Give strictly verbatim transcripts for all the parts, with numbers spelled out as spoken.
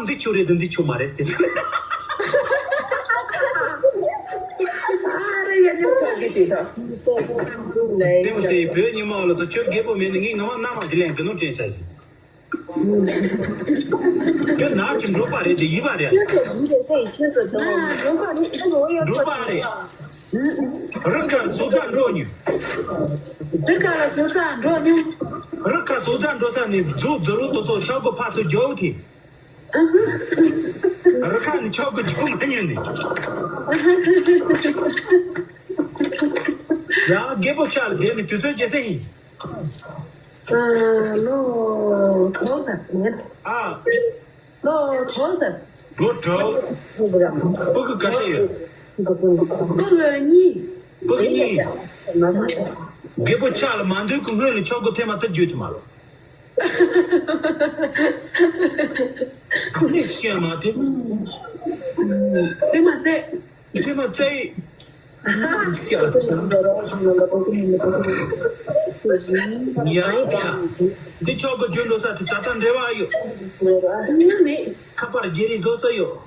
འཛིན་ཆོག་རེད། འདི་འཛིན་ཆོག་མ་རེད་ཟེར། ཨ་རེ་ཡ་ནི་ཚོགས་ཀྱི་དེ་དང་། ལྟད་མོ་དེ་བོད་ཉི་མ་ལ་ཚོ་ཁྱོད་རྒད་པོ་མེད་ནི། ངས་ངོ་མ་མནའ་མ་ཞིག་ལེན་གི་ནོ་དྲན་ཤག་ཞིག་ཁྱོད་ནག་ཅིག་འབྲོག་པ་རེད་དེ། ཡིན་པ་རེད། ཁྱོད་ཚོ་ཡིན་རེད་ཟེར་ཡིན། ཁྱོད་ཚོ་འབྲོག་པ་རེད། ཁྱོད་ཚོ་འོ་ཡོད། འབྲོག་པ་རེད། རི་ཁ་ཟོག་རྩྭ་འགྲོ་ཉུ། རི་ཁ་ལ་ཟོག་རྩྭ་འགྲོ་ཉུ། རི་ཁ་ཟོག་རྩྭ་འགྲོ་ས་ནི་རྫོགས་རྫོགས་རུ་དོ་སོ་ཆག་སྒོ་ཕར་ཚུར་རྒྱོབ་དེ། རི་ཁ་ནི་ཆག་སྒོ་རྒྱུག་མ་ཉན་ནི། ཡང་རྒད་པོ་ཆགས་ལ་བསྡད་ནི་དུས་ཚོད་ཇེ་སེ་ཡིན། ཨ་ལོ་གྲོགས་ཚ་ཚ་ཡིན། ཨ། ལོ་གྲོགས་ཚ། ལོ་གྲོགས། སྤུ་གུ་ག་ཚད་ཡོད། སྤུ་གུ་གཉིས། སྤུ་གུ་གཉིས། རྒད་པོ་ཆགས་ལ་མ་འདོད་ཀི་སྔོན་ལ་ཆག་སྒོ་ཐེངས་མ་ཐག་རྒྱུག་ཐུབ་མ་ལོ། ཤེས་མ་ཐེ། ཐེངས་མ་ཚད། ཐེངས་མ་ཚད། ཡ། འདི་ཆག་སྒོ་རྒྱུག་འགྲོ་ས་དེ་ད་ལྟ་འབྲེལ་བ་ཡོད། ཁ་པར་བརྗེ་རེས་བཟོ་ས་ཡོད།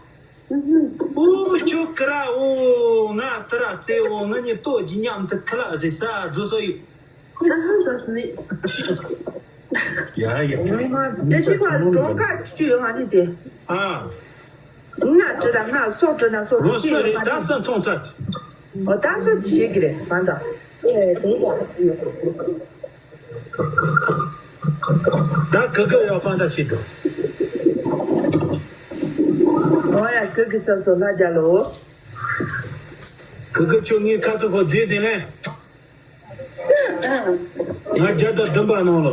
ཨོ་ཁྱོད་ཀི་ར། ཨོ་ང་ཏི་ར་ཙེ། ཨོ་ང་གཉིས་ལྟོ་གཅིག་མཉམ་དུ་ཁ་ལག་ཟ་ས་བཟོ་ས་ཡོད། ཨ་ཧ་ཟ་ས་ནི། ཡ་ཡ། དེ་ཤི་ཁ་གྲོང་ཁ་ཅིག་ཡོད་ཧ་ནི་དེ། ཨ། ང་ཅི་ད་ང་སོག་ཅི་ན་སོག་ཅི་ཡོད་ཧ་ནི། ད་ས་ཚོང་ཚ། ཨོ་ད་སོ་ཅི་ཤེས་ཀི་རེད་ད་ད། ཨེ་དེ་ཡ། ད་ག་ག་ཡང་ཧྥང་ཏ་ཤི་འགྲོ། ཨོ་ཡ་ག་གི་ས་སོ་ལ་རྒྱ་ལོ། ག་ག་ཁྱོད་ངའི་ཁ་ཚ་ཁོ་རྫས་ཟིན་ལེ། ང་བརྒྱ་དང་བདུན་པ་ནང་ལོ།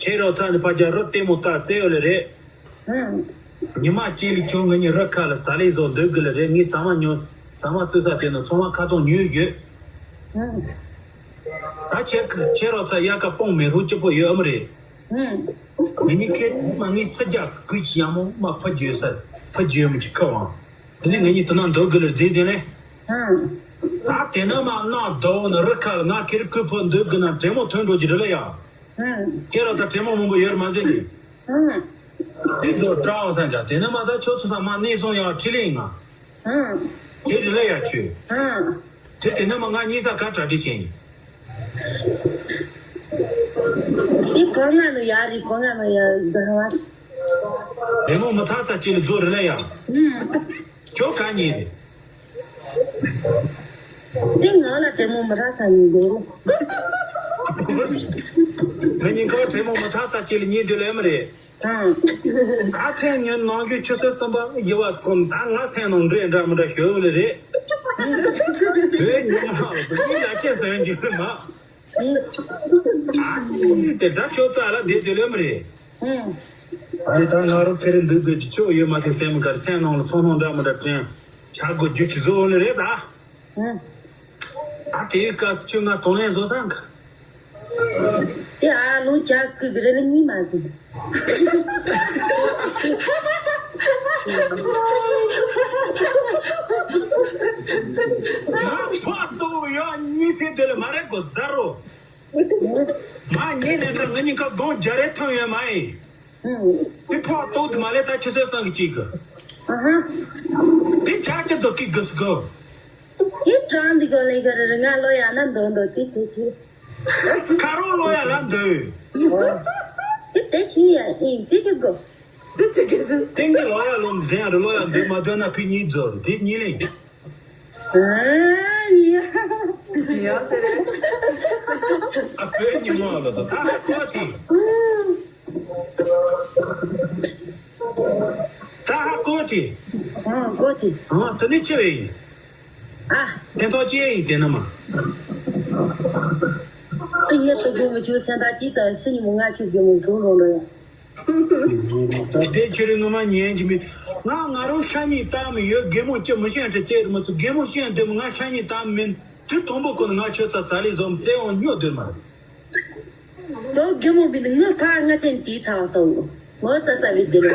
ཁྱེད་རང་ཚ་ནི་ཕ་རྒྱ་རོ་ལྟད་མོ་ལྟ་རྩེ་ཡོད་ལེ་རེད། ཉི་མ་གཅིག་ལ་ཁྱོད་ང་གཉིས་རི་ཁ་ལ་ཟ་ལེ་བཟོ་འདོད་གི་ལེ་རེད། ངས་ཟ་མ་ཉོ། ཟ་མ་བཙོས་ས་དེ་ནི་ཚང་མ་ཁ་ཚོང་ཉོས་ཡོད། ད་ཁྱེད་ཁྱེད་རང་ཚ་དབྱར་ཁ་སྤུངས་མེ་རུ་སྐྱིད་པོ་ཡོད་ཨམ་རེད། ངེད་གཉིས་ཁེ་མ་ངས་སི་རྒྱ་ཀུ་ཅི་ཡང་མོ་མ་ཕ་རྒྱུད་ས་ཕ་རྒྱུད་མོ་ཅི་ཁ་བང་། དེ་ནས་ངེད་གཉིས་དུ་ན་འདོད་གི་ལེ་རྫས་ཟིན་ལེ། ད་དེ་ནི་མ་ན་དོ་ནི་རི་ཁ་ལ་ང་ཁེར་ཁུ་ཕོ་འདོད་གི་ན་དྲེད་མོང་ཐོན་འགྲོ་གི་རེད་ལེ་ཡ། ཁྱེད་རང་ཚ་དྲེད་མོང་མང་པོ་ཡོད་མ་ཟེར་ནི། དེ་ཚོ་སྐྲག་ས་འདྲ། དེ་ནི་མ་ད་ཁྱོད་ཚོ་ས་མ་གནས་སོང་ཡང་ཁྲི་ལེན་ང་། དེ་རི་ལེ་ཡ་ཁྱོད། དེ་དེ་ནི་མ་ང་གཉིས་ས་ག་གྲ་སྒྲིག་བྱས་ཡིན། དེ་གོ་ང་ནུ་ཡ་རི་གོ་ང་ནུ་ཡ་ག་བ། དྲེད་མོང་མི་ཐག་ཚ་ཅི་ལ་བཟོ་རི་ལེ་ཡ། ཁྱོད་ག་ཉིན་རེད། དེ་ང་ལ་དྲེད་མོང་མི་ཐག་ཚ་ཉིན་དེ་རེད། ང་གཉིས་ཀ་དྲེད་མོང་མི་ཐག་ཚ་ཅི་ལ་ཉིན་དེ་ལེ་མ་རེད། ཨ་ཚེ་ཉིན་ནང་རྒྱུ་ཆུ་ཚོད་གསུམ་པ་ཡི་བ་ཚོ་ཁོང་ད་ང་སེམས་ནང་འདྲེ་འདྲ་མི་འདྲ་ཞོལ་ལེ་རེད། བོད་ཉི་མ་ལ་སོ་ཉིན་ལ་ཆེ་སོན་རྒྱུ་རེད་མ། ཨ་ནི་དེ་ད་ཁྱོད་རྩ་ལ་བསྡད་དེ་ལོས་མ་རེད། ཨ་ནི་ད་ང་རོ་ཁེ་རེ་འདུག་དགོས་ཀྱི་ཆོག་ཡོད་མ་ཁེ་སེམས་གར་སེམས་ནང་ལ་ཚོང་ལྷོང་འདྲ་མི་འདྲ་དྲན་ཆ་དགོས་རྒྱུ་ཆི་བཟོ་འོ་ལེ་རེད་ད། ཨ་དེའི་སྐབས་སུ་ཁྱོད་ང་གདོང་ལེན་བཟོ་ས་འགའ། དེ་ཨ་ལོ་ཇག་ཀི་གི་རེ་ལེ་གཉིས་མ་ཟིན། ང་ཕ་ཏོ་ཡ་གཉིས་སེ་དེ་ལ་མ་རེད་གོ་ཟ་རོ། མ་ཉེ་ནས་ད་ང་གཉིས་ཀ་སྒོང་རྒྱ་རེ་ཐོན་ཡོད་མ་ཡིན། དེ་ཕོག་ཏོག་དེ་མ་ལས་ད་ཆི་སེ་སང་གི་ཅིག་གི། དེ་ཆ་ཅི་ཚོ་ཀི་གི་སི་གི། དེ་དྲང་འདི་གོ་ལེ་ག་རེ་རེ་ང་ལོ་ཡ་ན་འདོན་འདོན་དེ་དེ་ཆི། ཁ་རོག་ལོ་ཡ་ལ་འདོན། དེ་དེ་ཆི་ཡ་ཨིན་དེ་ཆི་གོ། དེ་ཆི་གི་ཟིན། ཏིང་གི་ལོ་ཡ་ལོ་ཟན་རེ་ལོ་ཡ་འདོན་མ་འདོན་ན་ཕི་གཉིས་རྫོགས་དེ་གཉིས་ལེན། ཨ་ནི་ཡ། ཡ་ཟེར་རེད། ཨ་བོད་ཉི་མ་ལོ་ཚོ་ད་ཧ་གོ་དེ། ད་ཧ་གོ་དེ། ཨ་གོ་དེ། ཨ་དེ་ནི་ཆི་བས་ཡིན། ཨ། དེ་ཐོག་ཅི་ཡིན་དེ་ནི་མ། ཨ་ཡ་ད་དགོང་མོ་ཁྱོད་སེམས་ཐག་ཅི་ཙམ་ཕྱི་ཉིན་མོ་ང་ཁྱོད་དགོང་མོ་འགྲོ་རོགས་རོགས་ཡ། ད་དེ་ཁྱོད་རིག་ངོ་མ་ཉན་གྱི་མེད། ང་ང་རང་ཤ་ཉེས་བཏང་མི་ཡོད། རྒན་མོ་ཅི་མི་ཤེས་དྲི་རྩད་རི་མོ་ཚོ་རྒན་མོ་ཤེས་འདི་མོ་ང་ཤ་ཉེས་བཏང་མི་མིན། དུས་དང་པོ་ཀུན་ང་ཁྱོད་ཚ་ཟ་ལི་བཟོ་རྩེ་འོང་སྨྱོ་སྡོད་མ་རེད། ཚོ་རྒན་མོ་མིན་ངོ་ཕ་ང་ཅན་དེའི་ཚང་སོང་། ངོ་ས་ས་བི་དེ་ལོ།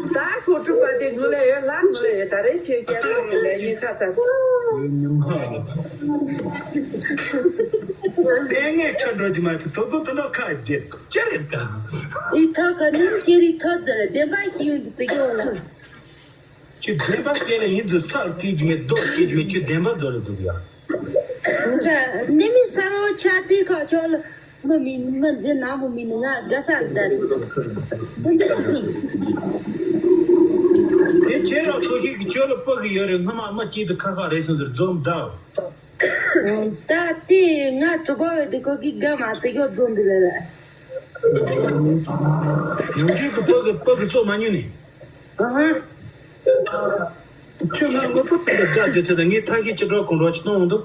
ད་ཁོ་ཕྲུག་པ་དེ་ངུ་ལེ་ཡོད་ལ་ངུ་ལེ་ཡོད་ད་རེ་ཁྱེད་སྐྱེ་རོགས་ཡོད་ལེ་ཉིན་ད། ཉི་མ་ལ་ཚོ། ལྟས་ངན་ཁྲ་འགྲོ་རྒྱུ་མ་གཏོགས་དོ་དོ་དོ་འདྲ་ཁ་བདེ་ཅི་རེད་ད། ཨི་ཐ་ག་ནི་ཅི་རི་ཐ་ཙ་ལ་བདེན་པ་ཤི་ཡོང་དུ་དུ་ཡོང་ལ། ཁྱོད་བདེན་པ་སྐད་ལ་ཡིན་དུ་སར་སྐད་ཀྱི་མེད་རྡོ་སྐད་ཀྱི་མེད་ཁྱོད་བདེན་པ་རྫོགས་ལ་འདུག་ཡ། ནི་མི་ས་རོ་ཆ་ཚིག་ཁ་ཆོ་ལ། མི་མིན་མི་འཛིན་ན་མི་མིན་ང་དགའ་ས་ལ་ད་རེད། དེ་ཁྱེད་རང་ཚོ་ཞིག་གི་ཁྱོད་ལ་སྤུ་གི་ཡོད་རེད། སྔ་མ་མི་གཅིག་ཏུ་ཁ་ཁ་རེད་སོང་ཟེར་འཛོམས་ད། ད་དེ་ང་གྲུ་པ་བས་དེ་ཁོ་གི་དགའ་མ་དེ་ཁྱོད་འཛོམས་འདི་ལ་ལ། ཡོང་ཁྱེད་ཀྱི་སྤུ་གི་སྤུ་གི་སོ་མ་ཉུ་ནི། ཨ་ཧ། ཁྱོད་ང་ངོ་པོ་ཏག་ཏག་དགའ་སྡོད་ཚེ་ད་ངས་ཐ་ཤི་ཅི་འགྲོ་གོང་འགྲོ་ཅི་གཏོང་འོང་འདུག་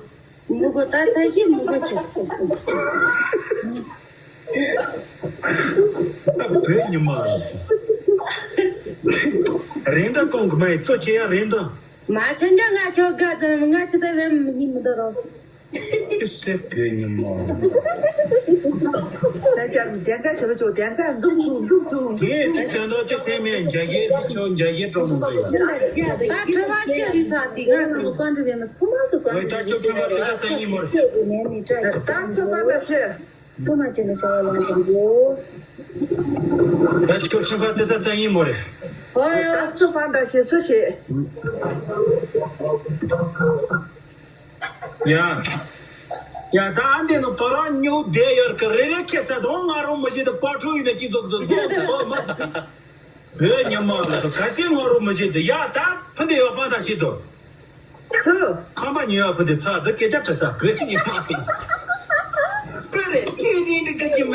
མི་གོ་ད་ཐ་ཤི་མི་གོ་ཆེ། ད་བོད་ཉི་མ་ལ་ཚོ། རེད་འདྲ་གོང་གི་མ་ཡི་གཙོ་ཆེ་ཡ་རེད་འདྲ། མ་ཆེན་འདྲ་ང་ཆོ་དགའ་ཙམ་ང་ཆེ་ཚ་བས་མི་ནི་མི་འདོར་རོ། ཁྱི་སེ་བོད་ཉི་མ། ད་ཅག་གི་བདེན་རྩ་ཞེ་པོ་ཅོག་བདེན་རྩ་འདུག་འདུག་འདུག་འདུག་ངས་དེ་དོན་དག་ཅི་སེམས་མེད་འཇའ་གིས་ཆོག་འཇའ་གིས་སྤྲོ་མོ་འདུག་ཡ། ད་ཁྲོ་བ་ཁྱོད་རི་ཚ་དེ་ང་ཚོ་ཀོན་ཀྲི་བེ་མ་ཚོ་མ་ཚོ་ཀོན་ཀྲི་ད་ཁྱོད་ཁྲོ་བ་དེ་ས་ཚ་ཡིན་མོ་རེད། ད་ཁྱོད་པ་ད་ཤེས། ཚོ་མ་ཅན་ན་ཤ་བ་ལང་དང་གོ། ད་ཁྱོད་ཁྲི་ཕ་དེ་ས་ཚ་ཡིན་མོ་རེད། ཨོ་ཡོ། ད་ཚོ་པ་ད་ཤེས་སུ་ཤེས། ཡ། ཡ་ད་ཨ་འདི་ནི་དོ་རང་ཉོ་བསྡད་ཡོད་ཀི་རེ་རེ་ཁྱེད་ཚ་དང་ང་རང་མི་ཤེས་ད་པ་ཁྲོ་ཡིན་ན་ཅི་ཟོག་ཟོག་ཟོག་ཟོག་མ། བོད་ཉི་མ་ལ་ག་ཚད་ང་རང་མི་ཤེས་ད་ཡ་ད་ཕུ་འདི་ཡོད་ཕ་ད་ཤེས་དོ། ཁམས་པ་ཉི་ཡོད་ཕུ་འདི་ཚ་ད་སྐད་ཆ་དྲི་ས་བོད་ཉི་མ་ཡིན། བོད་རེད་ཅི་རེད་འདི་ག་ཅི་མ།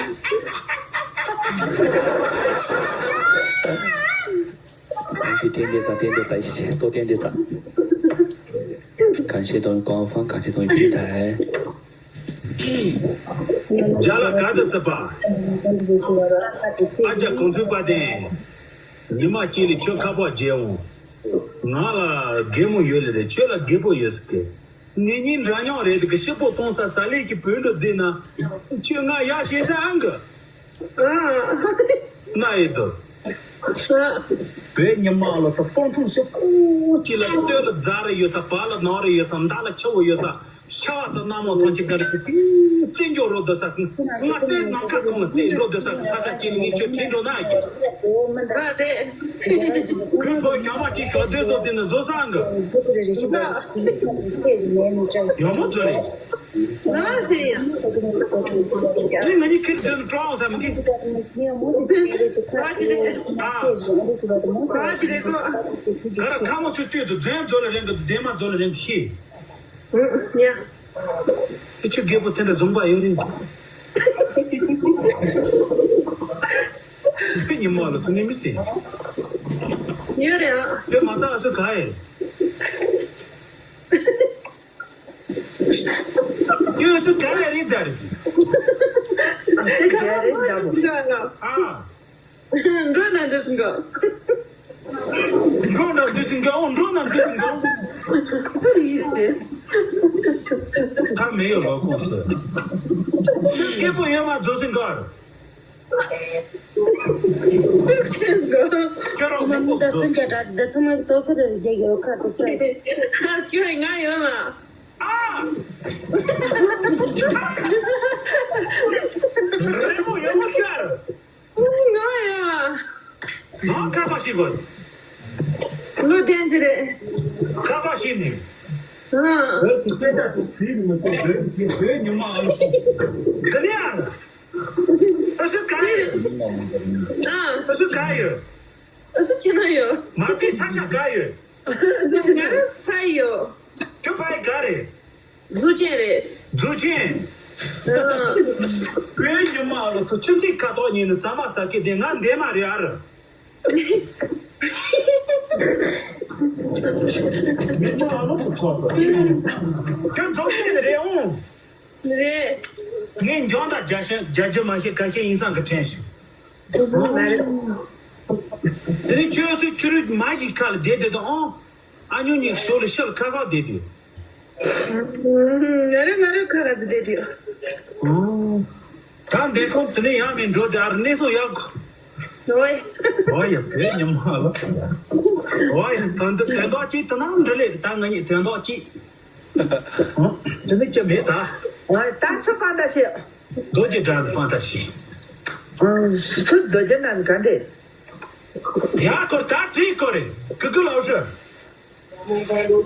གང་ཞིག་བསྟན་ཏེ་ཙ་བསྟན་ཏེ་ཙ་ཡིན་ཞེས་ལྟོ་བསྟན་ཏེ་ཙ། གང་ཞིག་དོན་གང་ཕང་གང་ཞིག་དོན་ཡིན་ད། རྒྱ་ལ་ག་དུ་སྲིད་པ། ཨ་ཅག་གོང་ཚུལ་པ་དེ། ཉི་མ་གཅིག་ལས་ཁྱོད་ཁ་པར་བརྗེ་འོང་། ང་ལ་རྒན་མོ་ཡོད་ལེ་རེད་ཁྱོད་ལ་རྒད་པོ་ཡོད་ཟེར་གི། ངེད་གཉིས་འདྲ་མཉམ་རེད་དེ་གི་ཤི་པོ་གཏོང་ས་ས་ལེ་གི་བོད་འགྲོ་རྫི་ན། ཁྱོད་ང་ཡ་ཤེས་ས་ཨང་གི། ཨ། ན་ཡི་དུ། ཨ། བོད་ཉི་མ་ལ་ཚ་སྤང་ཐུང་ཤི་པོ་གཅིག་ལ་སྟོད་ལ་རྫ་རེ་ཡོད་ས་བར་ལ་ནག་རེ་ཡོད་ས་མདའ་ལ་ཆུ་བོ་ཡོད་ས། ཤ་བ་དང་སྣ་མོ་ཐང་ཆེ་ག་རེ་ཀི་རྩེ་འཇོག་རོ་དུ་ས་ང་རྩེ་ནམ་མཁའ་གང་ལ་རྩེ་འགྲོ་དུ་ས་ས་ས་ཅི་ལ་ངས་ཁྱོད་ཁྲིད་འགྲོ་ན་ཡི། ཁོས་ཕོ་ཞང་མ་ཅིག་ཞོག་དུས་སོ་དེ་ནི་བཟོ་སང་གི། ཡོང་མོ་ཚོ་རེད། དེ་ང་གཉིས་ཁྱེར་དུས་ནི་སྤྲོ་བ་བསམ་གི། ཨ། ག་ར་ཁ་མོ་ཚོས་ལྟོས་དུ་རྫོན་རྫོ་ལ་རན་གི་འདེམ་མ་རྫོ་ལ་རན་གི་ཤི། ཡ། ཁྱོད་རྒད་པོ་དེ་འདྲ་བཟང་པ་ཡོད་རེད། ཉི་མ་ལ་ཚོ་ནི་མི་སྲིད། ཡོད་རེད་ཨ། ཁྱོད་མ་ཚ་ཨ་སུ་ག་ཡེ། ཁྱོད་ཨ་སུ་ག་ཡེ་རེད་ཟེར། ཨ། འགྲོ་ན་འདི་སུ་འགྲོ། འགྲོ་ན་འདི་སུ་འགྲོ། འགྲོ་ན་འདི་སུ་འགྲོ། ད་མེ་ཡོད་ལོ་ཁོང་སུ། སྐྱེ་པོ་ཡོད་མ་རྫོགས་སུ་འགྲོ། ཁྱོད་རང་མ་མི་ད་སུ་འཇའ་དྲག་འདི་ཚང་མ་ཏོ་ཁུ་རེ་རྒྱ་ཡོད་ཁ་ཏོ་ཁ། ཁྱོད་ང་ཡོད་མ། ཨ། རེ་མོ་ཡོད་མ་ཤར། ང་ཡ། ང་ཁ་པ་ཞིག་གོ། ལོ་བརྒྱད་ཅུ་རེད། ཁ་པ་ཞིག་ནི། ཨ། བོད་ཀྱི་སྐད་ཆ་ཞིག་བྲིས་མི་ཐུབ། བོད་ཀྱི་བོད་ཉི་མ་ཨང་། དེ་ནས་ཨ། ཨ་སུ་ག་ཡོད། ཨ། ཨ་སུ་ག་ཡོད། ཨ་སུ་ཕྱི་ན་ཡོད། ང་ཚོའི་ས་ཆ་ག་ཡོད། ང་རང་ཕ་ཡི་ཡོད། ཁྱོད་ཕ་ཡི་ག་རེད། རྫུ་ཅན་རེད། རྫུ་ཅན། ཨ། བོད་ཉི་མ་ལ་ཚོ་ཆུ་ཚིག་ཁ་ཐོག་ཉིན་ནི་ཟ་མ་ཟ་གི་དེ་ང་འདས་མ་རེད་ཨ་ར། ཉི་མ་ལ་ཚོ་ཚོགས་པ། ཁྱོད་རྫོགས་ཡིན་རེད་འོང་། རེད། ངས་འཇང་དང་རྒྱ་ཤ་རྒྱ་རྒྱུ་མ་ཤེས་ཁ་ཤས་ཡིན་སང་གི་དྲན་ཞིག་དེ་ནས་ཁྱོད་སུ་ཆུ་རུད་མ་ཡི་ཁ་ལ་བསྡད་དེ་དང་ཨང་། ཨ་ཉོ་ཉིག་ཤོ་ལ་ཤ་ལ་ཁ་ཁ་བསྡད་དེ། ང་རེ་ང་རེ་ཁ་ར་ཙི་བསྡད་དེ། ཨང་། ད་འདས་ཁོང་དེ་ནས་ཡང་མིན་འགྲོ་དེ་ཨ་ར་གནས་སོ་ཡག་ཨོའི། ཨོའི་ཡ། བོད་ཉི་མ་ལ། ཨོའི། དོན་དུ་དོན་དག་ཅིག་ད་ནང་འདྲ་ལེ། ད་ང་གཉིས་དོན་དག་ཅིག་དེ་ནི་ཅི་མེད་ད། ཨོའི། ད་སུ་ཕན་ཐོགས་ཤེས། རྡོ་རྗེ་འདྲ་ཕན་ཐོགས་ཤེས། སུ་རྡོ་རྗེ་འདྲ་ག་འདྲ། ཡ་ཁོར་ད་བྲིས་ཁོ་རེ་གི་གི་ལའོ་ཧྲི།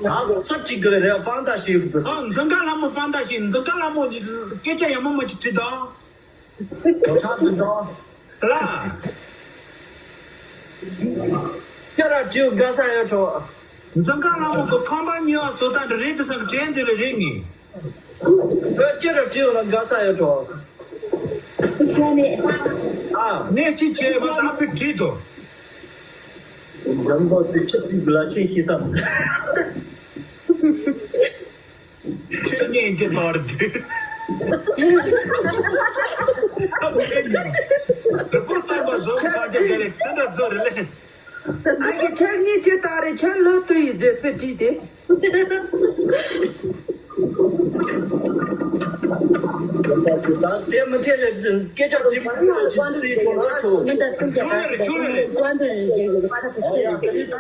ད་སུ་བྲིས་གི་རེ་ཕན་ཐོགས་ཤེས་གི། ཨ། འཛིན་གྲྭ་ལྷ་མོ་ཕན་ཐོགས་ཤེས། འཛིན་གྲྭ་ལྷ་མོ་སྐད་ཆ་ཡ་མ་མ་ཅིག་བྲིས་དང་། ཁ་བྲིས་དང་། ལ། ཁྱེད་ར་བྲིས་དགའ་ས་ཡོད་ཆོག་འཛིན་གྲྭ་ལྷ་མོ་གི་ཁང་པ་ཉོ་བ་བཟོ་ལྟ་འདི་རེད་དེ་སང་དྲན་འདི་ལ་རེད་ངེས། ཁྱེད་ར་བྲིས་ལ་དགའ་ས་ཡོད་ཆོག་ཨ། ངས་ཅི་བྱས་པ་ད་ཕི་བྲིས་དོ། འཇམ་པོ་སི་ཁྱེད་ཀྱི་ལ་ཆེ་ཤི་སམ། ཁྱེད་ངས་ཅི་ལོར་རྫི། དྲི་པོ་བསམ་པ་བཟོ་གི་ཁ་ཅིག་དེ་ལས་དེ་འདྲ་བཟོ་རེད་ལེ། ཨ་ཀྱི་ཁྱེད་གཉིས་ཅི་ལྟར་རེད། ཁྱེད་ལོ་དུ་ཡི་མཛོད་པའི་བྲིས་ཏེ། ད་དེ་མི་ཐེ་རེད། སྐད་ཆ་དྲི་མི་དྲི་བ་ཅི་རྩིས་ཆོག་ལ་ཆོག་མི་འདྲ་སུམ་བརྒྱ་ཆུ་ལེ་རེད། ཆུ་ལེ་རེད།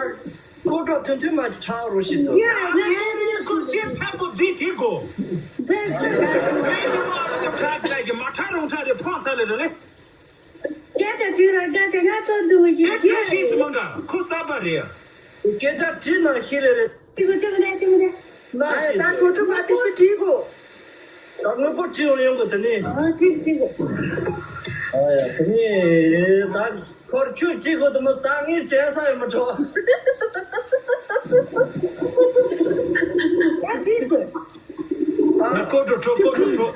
ཀོ་ཏོ་ཐུན་ཐུན་མ་ཁྲག་རོ་ཞིག་ཏུ། ཡ་ཡ་ཡ། ཁོ་དེ་ཐབ་པོ་རྫིས་དེ་གོ། ངའི་ཉི་མ་ཨ་ལོ་ཁྲག་ཁྲག་གི་མ་ཁྲག་རུང་ཁྲག་རེ་ཕོང་ཚ་ལེ་རེད་ལེ། སྐད་ཆ་དྲིས་ན་སྐད་ཆ་ང་ཚོ་འདུག་ཡིན། སྐད་ཆ་ཤེས་སུ་མ་འགའ་ཁོ་གསར་པ་རེད། སྐད་ཆ་དྲིས་ན་ཤེས་རེ་རེད། དྲི་གོ་ཅི་མི་འདྲ་ཅི་མི་འདྲ། ན་ཨ་ཡ། ཤེས་ད་རེད། ཁོ་ཁྲོ་མ་དེ་སུ་དྲིས་གོ། ད་དངོས་པོ་དྲིས་ཡོང་ཡོང་གོ་དེ་ནི། ཨ་དྲིས་དྲིས་གོ། ཨ་ཡ། དེ་ནི་ད་ཁོར་ཁྱོད་དྲིས་གོ་དེ་མོ་ད་ངས་དྲན་ས་ཡོད་མ་ཁྲོ། ད་དྲིས་ཚོད། ཨ་ཀོ་ཀྲོ་ཀྲོ་ཀོ་ཀྲོ་ཀྲོ།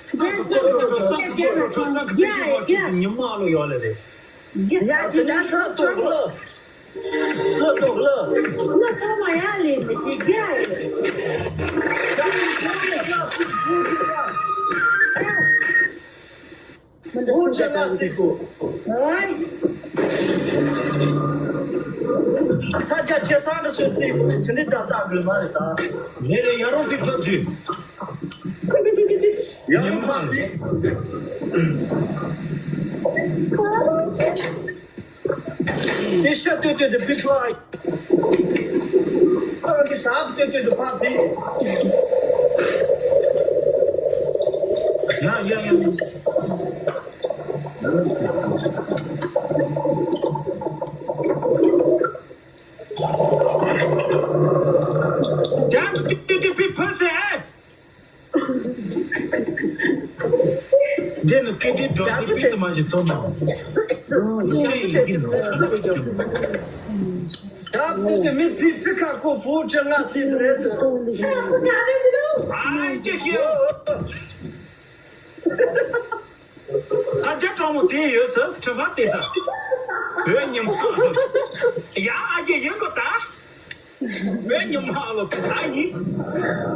སང་ཀི་ཀོ་ཀྲོ་ཀྲོ། སང་ཀི་ཀོ་ཀྲོ་ཀྲོ། སང་ཀི་ཀྲོ་ཀྲོ། ཉི་མ་ཨ་ལོ་ཡོད་ལེ་རེད། ཡ་དེ་ནི་ལ་ཏོག་ལ། ལ་ཏོག་ལ། ང་ས་མ་ཡ་ལེ་མི་དེ་རྒྱ་ཡིན། ད་ནི་ཁོང་ཚོ་ལ་ཚིག་ཚིག་ཚིག་ཨུ་ཅེ་ན་ཚིག་གོ། ཨོའི། ས་རྒྱ་ཆེ་ས་འདྲ་སོད་ཚིག་གོ། དེ་འདྲའི་ད་ལྟ་དགོས་མ་རེད་ད། ངས་རེ་ཡ་རོང་གི་ཕབ་ཚུལ། ཡ་རོང་ཕབ་ཚུལ། དེ་ཤ་སྟོད་སྟོད་དུ་ཕི་ཕ། ཁོ་རང་གི་ཞབས་སྟོད་སྟོད་དུ་ཕ་ཕི། ཡ་ཡ་ཡ་ཡ། ཞབས་སྟོད་སྟོད་དུ་ཕི་ཕ་ཟེར། འདི་ནི་སྐད་དེ་སྒྲོག་གི་པི་ཙི་མ་ཞིག་ཐོབ་མ། ཁྱེད་ཡིན་གྱི་ནོ། ད་ཀུ་ཀུ་མི་ཕི་ཕི་ཁ་ཁོ་ཕོ་ཁྲི་ང་ཚེ་རེད་དོ། ཨ་ཅེ་ཤེས། ཨ་ཅག་གྲོགས་མོ་དེ་ཡོད་ས་གྲུ་པ་དེ་ས། བོད་ཉི་མ། ཡ་ཨ་ཅེ་ཡིན་གོ་ད། བོད་ཉི་མ་ཨ་ལོ་ད་ཡིན།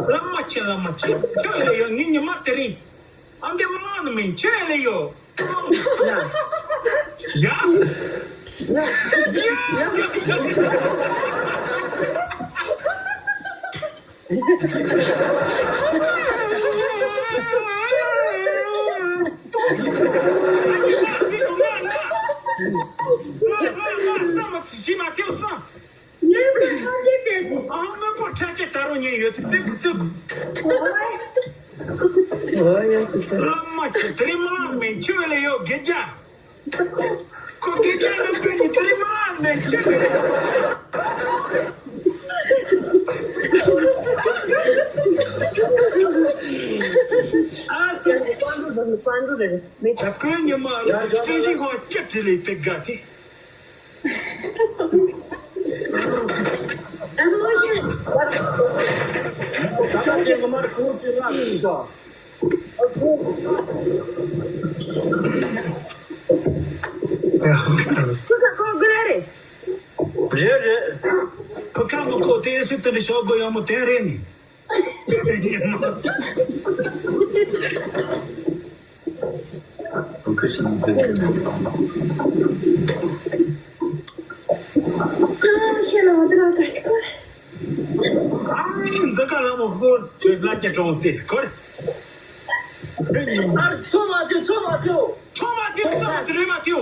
བླ་མ་ཆེ་བླ་མ་ཆེ། ཁྱོད་ལ་ཡོད་ངའི་ཉི་མ་དེ་རིང་། ཨ་འདི་མ་ལག་ནི་མིན་ཆོས་ལེ་ཡོ། ཡ། ཡ། ངས་ཁོ་ཐམས་ཅད་བཙལ་ཚེ། ཨ་དངོས་པོ་ཁྲ་ཆེ་ད་རུང་ཉན་ཡོད་དེ་བཙལ་དགོས་བཙལ་དགོས། ཨོ་ཡ། བླ་མ་ཁྱེད་དེ་རིང་མ་ལག་མེད་འཆི་བ་ལས་ཡོད་དགེ་རྒྱ། ཁོ་དགེ་རྒྱ་ལ་བོད་ཉིད་དེ་རིང་མ་ལག་མེད་འཆི་བ་ལས། ཨ་ཙི་པན་ཌུ་དང་པན་ཌུ་རེད་མེད། ད་བོད་ཉི་མ་ལ་བཀྲ་ཤིས་ཧོ་སྐྱབས་བྲལ་ལས་དེ་དགའ་དེ། རེད་རེད། ཁོ་ཁ་མོ་ཁོ་དེ་སུ་དེ་ནི་ཤོག་གོ་ཡང་མོ་དེ་རེད་ནི། འཛི་ཀ་ལ་མོ་ཧོར་ལ་ཀྱ་གྲོང་དེ་སྐོར། ཨར་ཚོ་མ་དེ་ཚོ་མ་དེའོ། ཚོ་མ་དེའོ་ཚོ་མ་དེ་རེ་མ་དེའོ།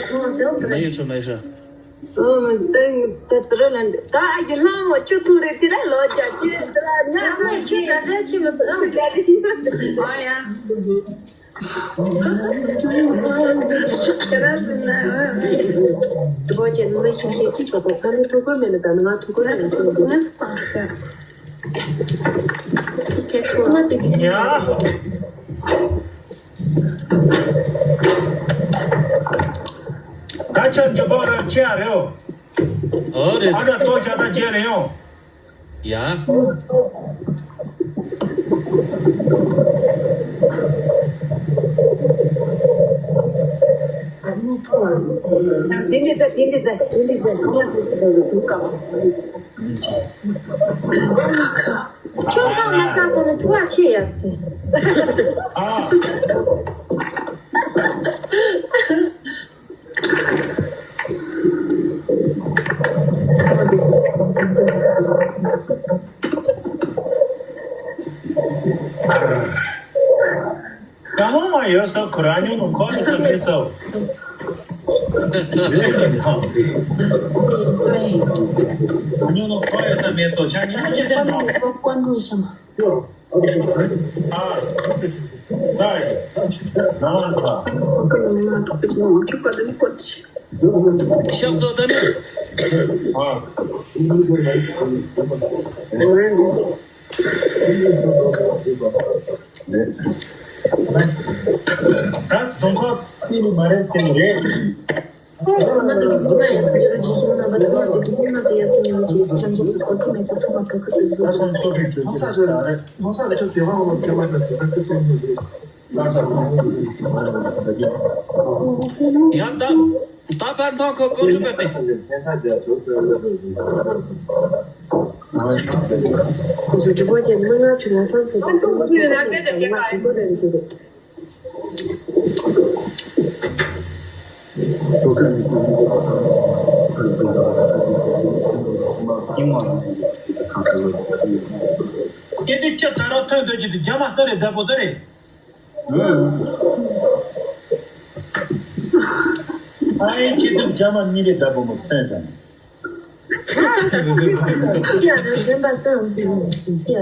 ཡ་ཁོང་དེ་འདྲ། མ་ཡོད་ཤོ་མ་ཡོད་ཤོ། ཨོ་མི་དེ་དེ་དེ་ར་ལ་ད་ཨ་གི་ལྷ་མོ་ཆུ་ཐུག་རེད་དེ་ར་ལོ་རྒྱ་ཆུ་དེ་ར་ང་ལྷ་མོ་ཆུ་དྲ་དྲ་ཆི་མི་ཚོ་ཨ་ག་ལི་ཨ་ཡ། དེ་བོ་ཅན་མི་ཤིག་ཤིག་གི་ས་པ་ཚ་ནི་ཐུག་གོ་མེད་ནི་ད་ནི་ང་ཐུག་གོ་ར་ཡིན་ཐུག་གོ་ནི་ང་དེ་གི་ཡ། ད་ཆ་འདི་པར་ཆེ་ཡ་རེད། ཨོ་རེད། ཨ་ན་ཏོ་ཞག་ད་རྗེས་ལ་ཡོང་། ཡ། དེ་འདི་ཚ་དེ་འདི་ཚ་དེ་འདི་ཚ་ཁ་ལག་དེ་འདུག་གམ། ཁྱོད་ཁ་མ་ཚ་གོ་ནི་ཕུ་བ་ཆེ་ཡ་ཚེ། ཨ། རང་དབང་མ་ཡོད་ས་ཁོ་རང་ཉུང་ནོ་ཁོ་ཡོད་ས་མེད་ས། རང་ཉུང་ནོ་ཁོ་ཡོད་ས་མེད་ས་ཆ་ཉི་མ་ཅི་ཟེར་ནོ། ཨ། ཨ། ཨ། ཤག་ཚོ་ད་ནི། ཨ། ད་རྫོང་ཁག་གཅིག་ནི་མ་རེད་ཟེར་ནི་རེད། ཨོ་མ་དེ་གི་མི་མ་ཡ་ཚ་ཡོད་རོ་ཇི་ཤི་མ་ན་བ་ཚོ་དེ་གི་མི་མ་དེ་ཡ་ཚ་ཉོ་ཅི་སི་ཁྲམ་ཇི་ཚོ་ཁོ་ཁི་མེ་ཚ་ཚོ་མ་ཁོ་ཁི་ཚི་ཟི་ལོ། ཡ་ད་ད་པར་མཐོང་ཁོ་ཀོ་ཅུ་པ་དེ། ཁོ་ཚོ་ཇི་པོ་ཅན་མི་ང་ཆུ་ན་སང་ཚེ་གི་ཚང་མ་ཁྱེད་ཀྱི་ང་ཁོ་ཁོ་རེ་རེ་རེ། སྐད་ཆ་ཁྱབ་ད་ར་ཐོན་འདོད་ཀྱི་འདུག་རྒྱ་མ་སོ་རེ་བདག་པོ་དོ་རེ། ཨ་ཡེ་ཁྱེད་ཚོ་རྒྱ་མ་གཉིས་རེ་བདག་པོ་མོ་ཐོན་ཙང་། ཡ་རེ་རེ་འབའ་སོ་ཡ་རེ།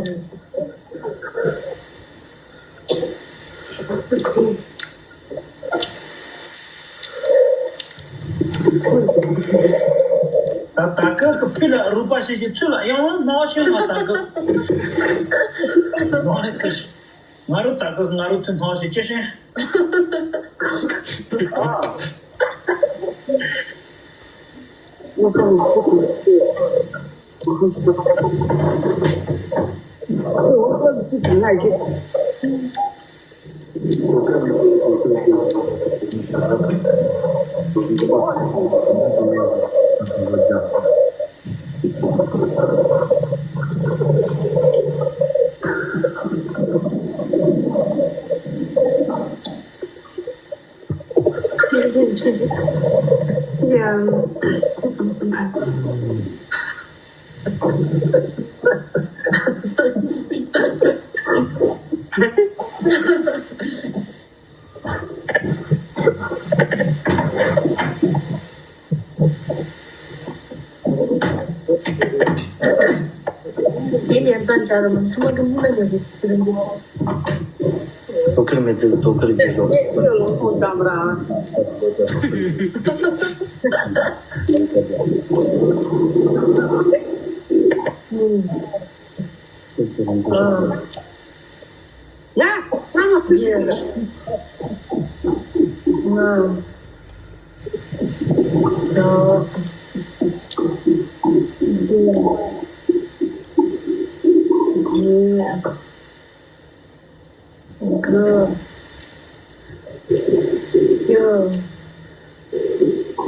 ད་ད་ག་གི་ཕི་ལ་རུ་པ་ཤི་ཤི་ཚུ་ལ་ཡང་ལ་ནོ་ཤི་མ་ད་ག་ང་རུ་ད་ག་ང་རུ་ད་ག་ང་རུ་ཚུ་ནོ་ཤི་ཅི་ཤི། དེ་ནས་ཙང་ཆ་རུ་མ་ཚུ་མ་གི་མུ་ན་ཉོ་གི་ཚུ་རིན་གི་ཚུ། དོ་ཁུར་མེད་ཚེ་དོ་ཁུར་གྱི་རོགས། ང་ང་ང་ཚུ་ཚུ་ང་ང་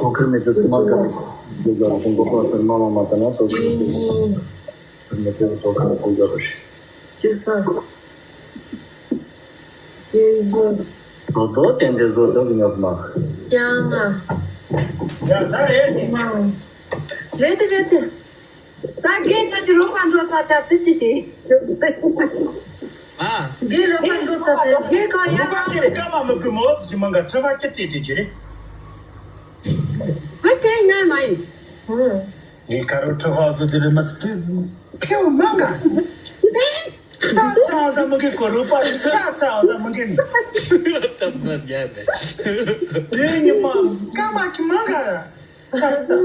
ཁོང་ཁུར་མེད་ཚེ་ཚུ་མ་དཀའ་ལས་དེ་རྒྱབ་ཀྱི་མགོ་པ་ལྟར་མ་མ་མ་ལྟ་ན་དོ་ཁུར་མེད་ཚེ་དོ་ཁུར་མེད་ཚེ་དོ་ཁུར་དེ་རྒྱབ་རུ་ཤི། ཅི་ས། ཡོད་ཡོད། དོ་དོ་བསྟན་པའི་བཟོ་ལྟ་གི་ཉོག་མ། ཀྱང་ང་། ཡ་ད་ཨེ་ནི་མ། རེད་དེ་རེད་དེ། ད་རྒན་ཁྱོད་ཀྱི་རོགས་པ་འགྲོ་ས་ཆ་ཚིག་ཅི་ཞིག་ཨ། རྒན་རོགས་པ་འགྲོ་ས་དེ་རྒན་གང་ཡང་རོགས་པ་ལ་དེ་སྐར་མ་མི་དགོས་མོ་ཅི་མང་ག་ཁྲི་ཕ་ཅི་ཚིག་དེ་ཅི་རེད། ཨ་ཁྱེད་ཡིན་ན་མ་ཡིན། ངའི་ཁ་རོ་ཁྲི་ཕ་བཟོ་དེ་རེད་མ་ཚིག་དེ་ཕེའུ་མང་ག་ཁ་ཚ་བ་ས་མི་དགོས་གོ་རོགས་པ་ཁ་ཚ་བ་ས་མི་དགོས། ད་མ་ཉན་རེད། རེད་ཉི་མ་སྐར་མ་ཅི་མང་ག་ཁ་ཚ།